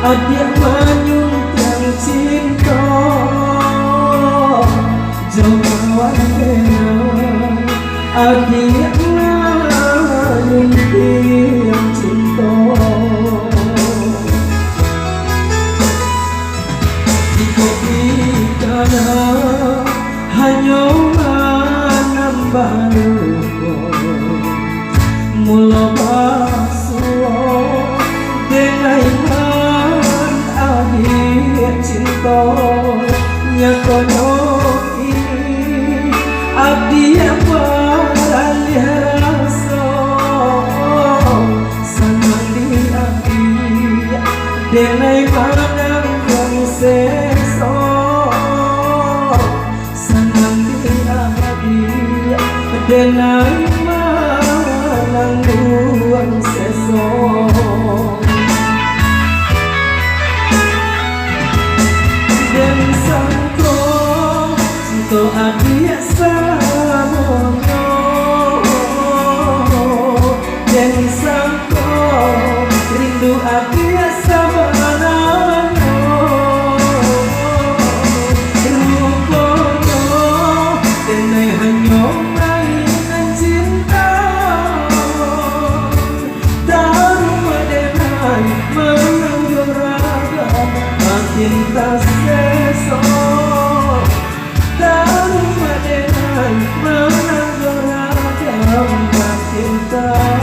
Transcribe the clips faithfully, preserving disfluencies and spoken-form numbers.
Adiak manyuntiang cinto jo kawan denai, adiak manyuntiang cinto. Jikok dikana hanyo manambah luko, mulo basuo denai nan adiak cinto. Nyatonyo kini adiak baralih raso, sanang di adiak denai manangguang seso. Sanang di adiak denai manangguang seso. Den sangko cinto adiak salamonyo. Den sangko rindu adiak sabananyo. Ruponyo denai hanyo mainan cinto. Taruih denai manangguang ragam, makin taseso. Taruih denai manangguang ragam, makin taseso.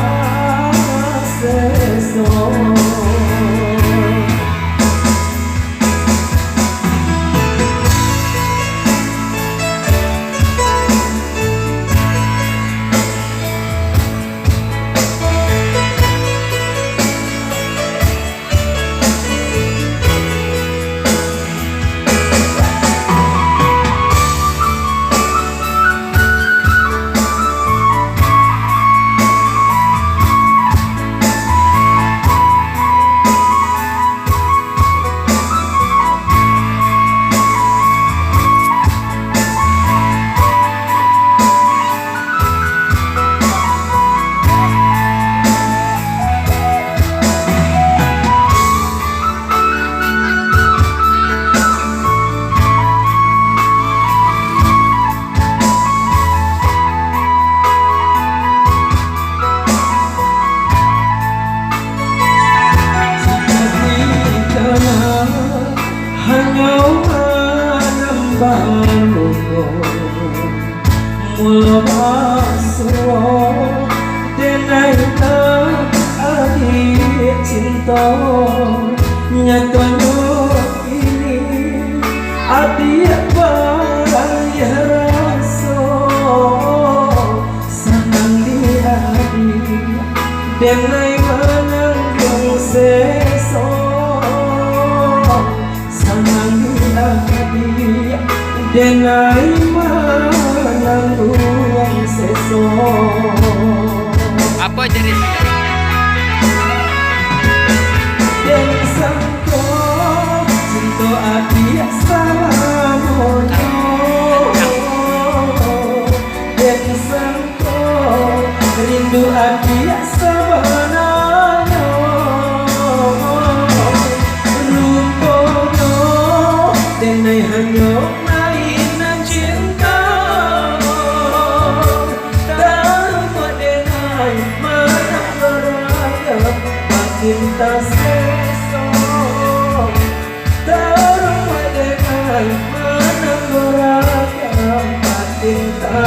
Hanyo manambah luko, mulo basuo denai nan adiak cinto. Nyatonyo kini adiak baralih raso, sanang di adiak denai manangguang seso. Sanang di adiak denai manangguang seso. Apo jadi? Den sangko cinto adiak salamonyo. Den sangko rindu adiak sabananyo. Ruponyo denai hanyo mainan cinto. Taruih denai manangguang ragam, makin taseso. Taruih denai manangguang ragam, makin ta